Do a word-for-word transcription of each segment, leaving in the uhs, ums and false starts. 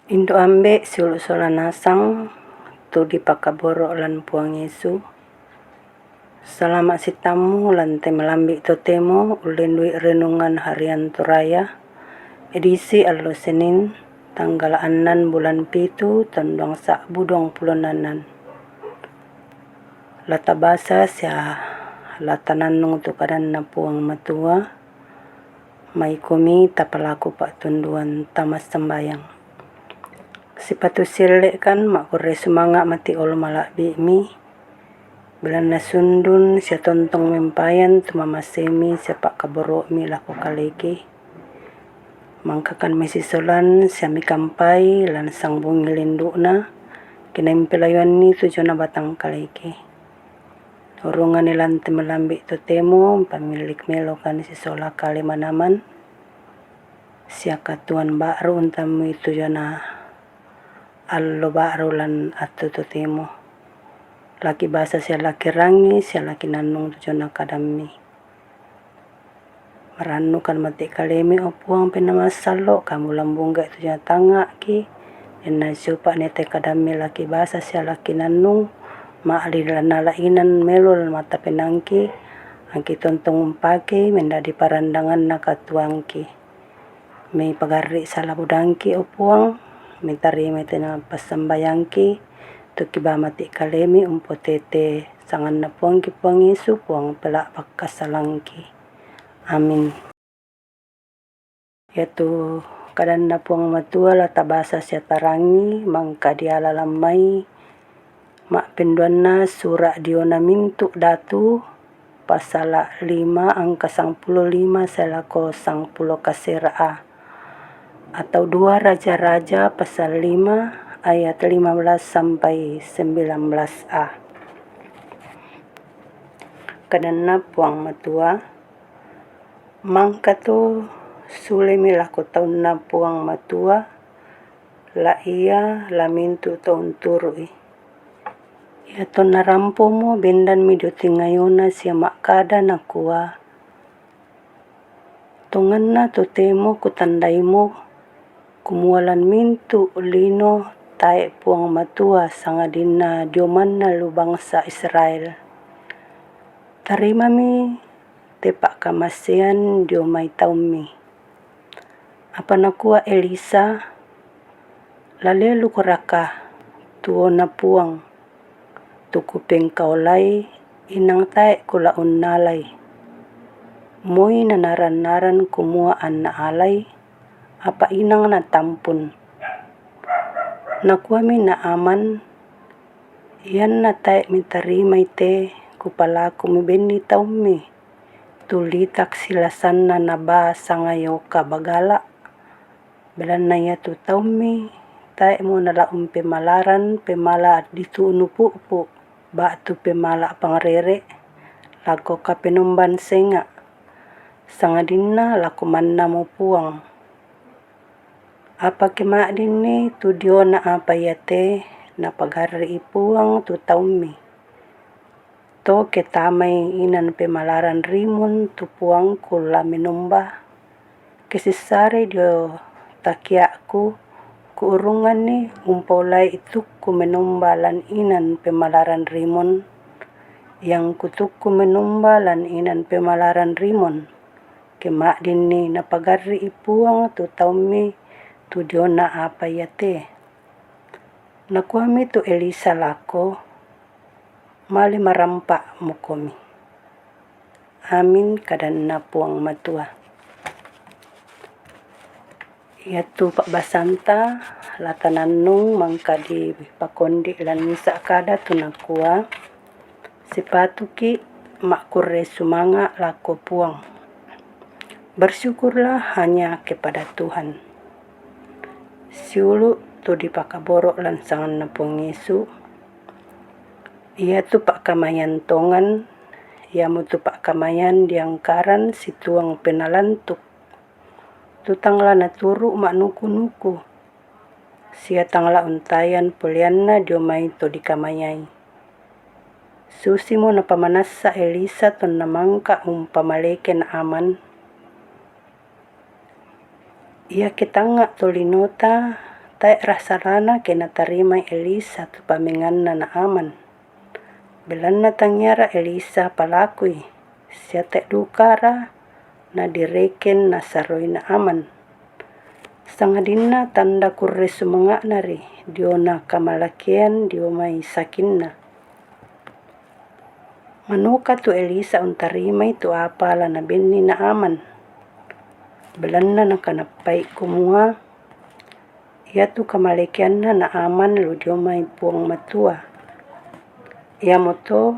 Indu' ambe' siulu' sola nasang tu dipakaboro' lan Puang Yesu. Salama' sitammu lan te malambi' totemo ullendu'i renungan harian Toraya, edisi allo Senin, tanggala' annan bulan pitu, taun duang sa'bu duang pulo annan. La tabasa sia la tanannung tu kadanna Puang Matua. Maikomi tapalaku pa'tunduan tama sambayang. Sipatu sielle'kan ma'kurre sumanga' mati' olo mala'bi'mi, belanna sundun sia tontong mempayan tu mamasemi sia pa'kaboro'mi lako kaleki. Mangkakan misisolan sia mikampai lan sangbungi lindu'na, kinai mpelayuanni tu jona batang kaleki. Urunganni lan te malambi' totemo, mpamillik melokan sisola kale manaman, sia katuoan ba'ru untammui tu jona allo ba'ru lan attu totemo. Laki basa sia laki rangi sia laki nannung tu jona kadammi. Marannukan mati' kalemi, o Puang, Penaa Masallo', kamu lambungga' tu jona tangnga'ki, denna siupa' nete kadammi laki basa sia laki nannung, ma'li lan ala inan melo lan mata penaangki, angki tontong umpake mendadi parandanganna katuoangki. Mipagarri' sala budangki, o Puang, mitarimai tena passambayangki, tu kiba mati' kalemi umpotete sanganna Puangki Puang Yesu, Puang pela' pakkasalangki. Amin. Iatu kadanna Puang Matua la tabasa sia tarangi, mangka diala lan mai ma'penduanna sura' diona Mintu' Datu, pasala' lima angka sangpulo lima sae lako sangpulo kasera a, atau dua Raja-Raja pasal lima ayat lima belas sampai sembilan belas a. Kadanna Puang Matua, mangkato sulemi lako taunna Puang Matua, la ia la mintu' to unturu'i. Iatonna rampomo bendanmi dio tingayona sia ma'kada nakua, Tonganna totemo kutandaimo, kumua lan mintu' lino tae' Puang Matua sangadinna dio manna lu bangsa Israel. Tarimami te pa'kamasean dio mai taummi. Apa nakua Elisa, La lelukoraka tuona Puang, tu kupengkaolai inang tae' kula unnalai. Moi nanaran-naran kumua anna alai, apa inang natampun. Nakuami Naaman, Ianna tae' mitarimai te kupalakumi benni taummi, tu litak silasanna nabaa sangayoka bagala'. Belanna iatu taummi tae'mo nala umpemalaran pemala' ditunu pu'pu' ba'tu pemala' pangrere' lako Kapenomban senga', sangadinna lako mannamo Puang. Apa kema'dinni tu diona apa iate napagarri'i Puang tu taummi. To ketamai inan pemalaran Rimon tu Puangku la menomba. Kesissarei dio takia'ku, kuurunganni umpaolai tukku menomba lan inan pemalaran Rimon. Iangku tukku menomba lan inan pemalaran Rimon. Kema'dinni napagarri'i Puang tu taummi tu diona apa iate. Nakuami tu Elisa lako, Male marampa' mukomi. Amin, kadanna Puang Matua. Iatu pa'basanta la tanannung mangka dipakondi' lan misa' kada tu nakua, Sipatuki' ma'kurre sumanga' lako Puang. Bersyukurlah hanya kepada Tuhan. Siulu' tu dipakaboro' lan sanganna Puang Yesu, iatu pa'kamayan tongan, iamotu pa'kamayan diangkaran situang penalantuk, tu tang la naturu' ma'nuku-nuku, sia tang la untayan poleanna dio mai to dikamayai. Susimo napamanassa Elisa tonna mangka umpamaleke Naaman. Iake tangnga' tolinota, Tae'ra salana ke natarimai Elisa tu pamenganna Naaman. Belanna tangiara Elisa palakui, sia taedukara nadireken nasaroi Naaman. Sangadinna tanda kurre sumanga'na ri diona kamalakean dio mai sakinna. Manoka tu Elisa untarimai tu apa la nabenni Naaman. Belanna nakanappai kumua, iatu kamalekeanna Naaman lu dio mai Puang Matua. Iamoto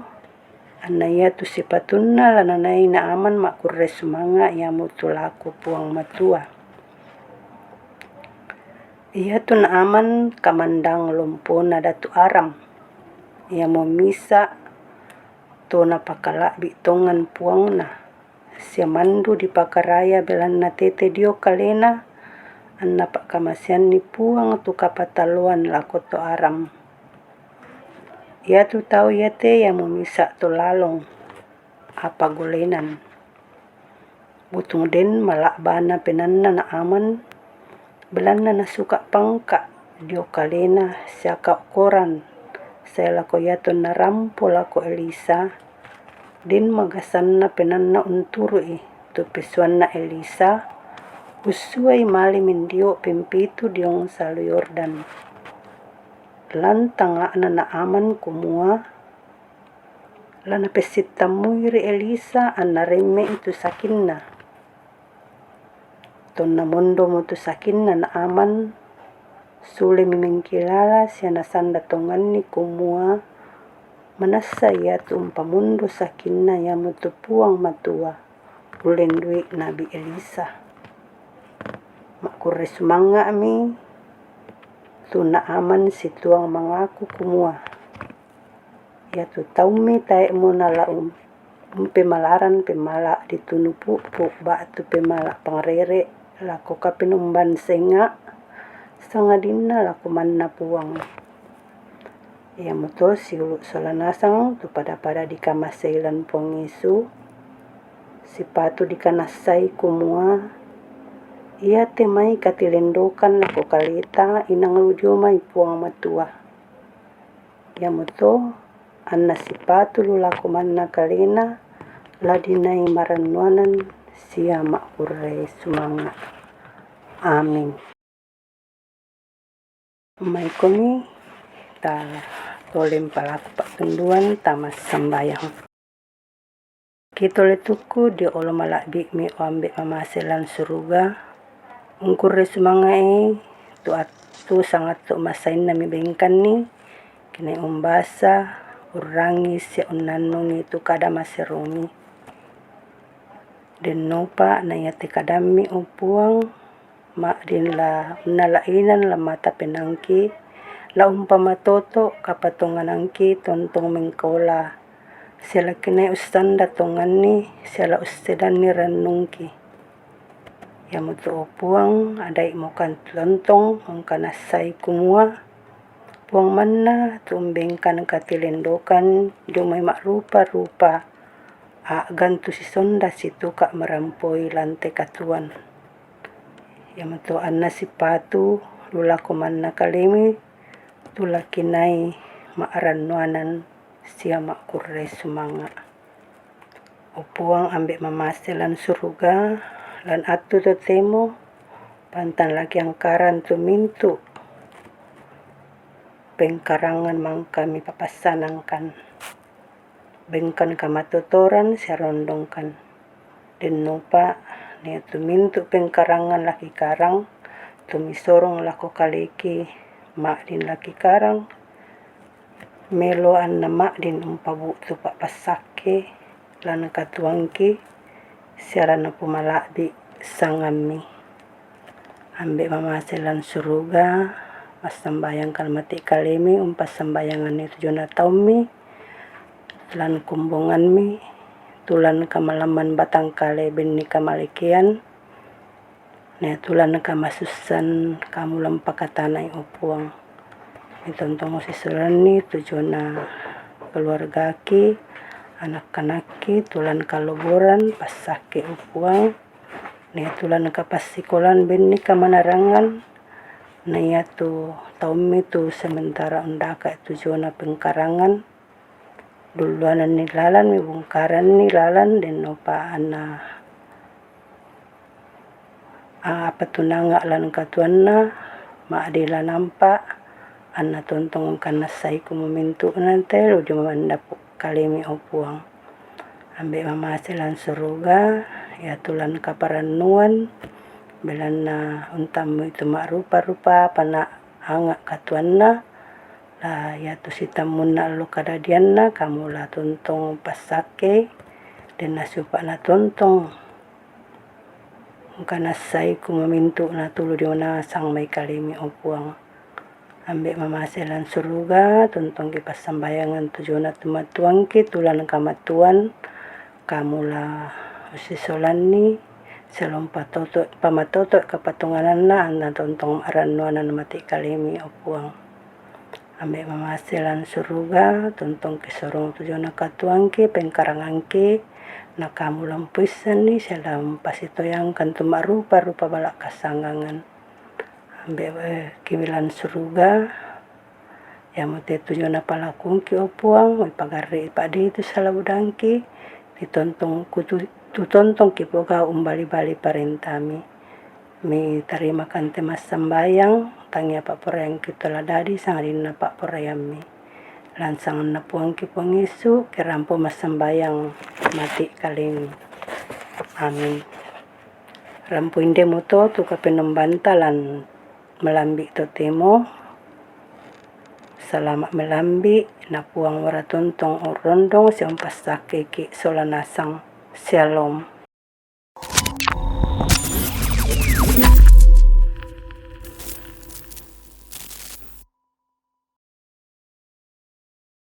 anna iatu sipatunna la nanai Naaman makkurre sumanga' iamotu lako Puang Matua. Iatu Naaman kamandang lompona datu Aram, iamo misa' to napakala'bi' tongan puangna, sia mandu dipakaraya belanna tete dio kalena, anna pa'kamaseanni Puang tu kapatalloan lako to Aram. Iatu tau iate iamo misa' to lalong, apa golenan. Butung den mala'bana penaanna Naaman, belanna nasuka' pangka' dio kalena sia kaokkoran sae lako iatu narampo lako Elisa. Den magasanna penaanna unturu'i tu pesuanna Elisa, ussuai male mendio pempitu diong Salu Yordan. Lan tanga'na Naaman kumua, la napessittammui ri Elisa anna remme'i tu sakinna. Tonna mondomo tu sakinna Naaman, sulemi mengkilala sia nasanda tonganni kumua, manassa iatu umpamondo sakinna iamotu Puang Matua, ullendui Nabi Elisa. Makkurre sumanga'mi tu Naaman situang mangaku kumua, iatu taummi tae'mo nala um-, umpemalaran pemala' ditunu pu'pu' ba'tu pemala' pangrere' lako Kapenomban senga', sangadinna lako manna Puang. Iamoto siulu' sola nasang tu pada-pada dikamasei lan Puang Yesu, sipatu dikanassai kumua, iate mai katilendokan lako kaleta inang lu dio mai Puang Matua. Iamoto anna sipatu lu lako manna kalena la dinai marannuanan sia makkurre sumanga'. Amin. Maikomi ta tole mpalaku pa'tunduan tama sambayang. Kitole tukku dio olo mala'bi'mi, o Ambe' mamase lan suruga, ungkurre sumanga'i tu attu sangattu masainna mibengkanni, kinai umbasa, urrangi sia unnannungi tu kada maseromi. Dennopa na iate kadammi, o Puang, ma'din la unnala inan la mata penaangki, la umpamatoto' kapatonganangki tontong mengkaola, sia la kinai ussanda tonganni, sia la ussedanni rannungki. Iamoto, o Puang, adai'mokan tontong ungkanassai kumua, Puang manna tu umbengkan katilendokan dio mai ma'rupa-rupa, a'gan tu sisonda situka' marampoi lante katuoan. Iamoto anna sipatu lu lako manna kalemi, tu la kinai ma'rannuanan sia makkurre sumanga'. O Puang Ambe' mamase lan suruga, lan attu totemo pantang la kiangkarang tu mintu' pengkarangan mangka mipapassanangkan. Bengkan kamatotoran sia rondongkan. Dennopa na iatu mintu' pengkarangan la kikarang, tu misorong lako kaleki, ma'din la kikarang, melo anna ma'din umpabu'tu pa'passakke lan katuoangki, sia la napomala'bi' sangammi. Ambe' mamase lan suruga, massambayangkan mate kalemi umpassambayanganni tu jona taummi, lan kombonganmi, tu lan kamalamman batang kale benni kamalekean, na tu lan kamasussan kamu la umpakatanai, o Puang. Mitontong sisolanni tu jona keluargaki, anak-anakki, tu lan kaloboran passakke, o Puang. Na tu lan kapassikolan benni kamanarangan, Na iatu taummi tu sementara undaka tujuna pengkarangan, duluananni lalan mi bungkaranni lalan, dennopa anna apa tunanga lan katuanna, ma'dila nampa anna tontong engkanassaiku mamintu'na te lu di mandapu kalemi, o Puang. Ambe' mamase lan suruga, iatu lan kaparannuan, belanna untammu itu ma'rupa-rupa, pana anga katuanna, la iatu sitammunna allo kadadianna, kamu la tontong passakkei, denna siupa'na tontong engkanassaiku mamintu'na tulu di manasang mai kalemi, o Puang. Ambe' mamase lan suruga, tontongki passambayangan tujuna tumatuangki, tulan kamatuan, kamu la ussisolanni, selong patoto', pamatoto' kapatongananna, anna tontong arannuanan mati kalemi, o Puang. Ambe' mamase lan suruga, tontongki sorong tujuna katuangki, pengkarangangki, na kamu la mpuissanni, sela mpasitoyangkan tu ma'rupa-rupa bala kasanggangan. Ambe' eh, kiwi lan suruga, iamo te tujuna palakungki, o Puang, mipagarre' pa'dei tu sala budangki, ditontong kutu-, tutontongki pogau umbali-bali parentami. Mitarimakan te massambayang, tangia pa'poraiangki tu la dadi sangadinna pa'poraiammi. Lan sanganna Puangki Puang Yesu, kirampo massambayang mati kalemi. Amin. Rampo indemu to tu kapenombanta lan melambi' totemo. Salama' melambi', na Puang wara tontong urrondong sia umpassakkeiki' sola nasang. Syalom.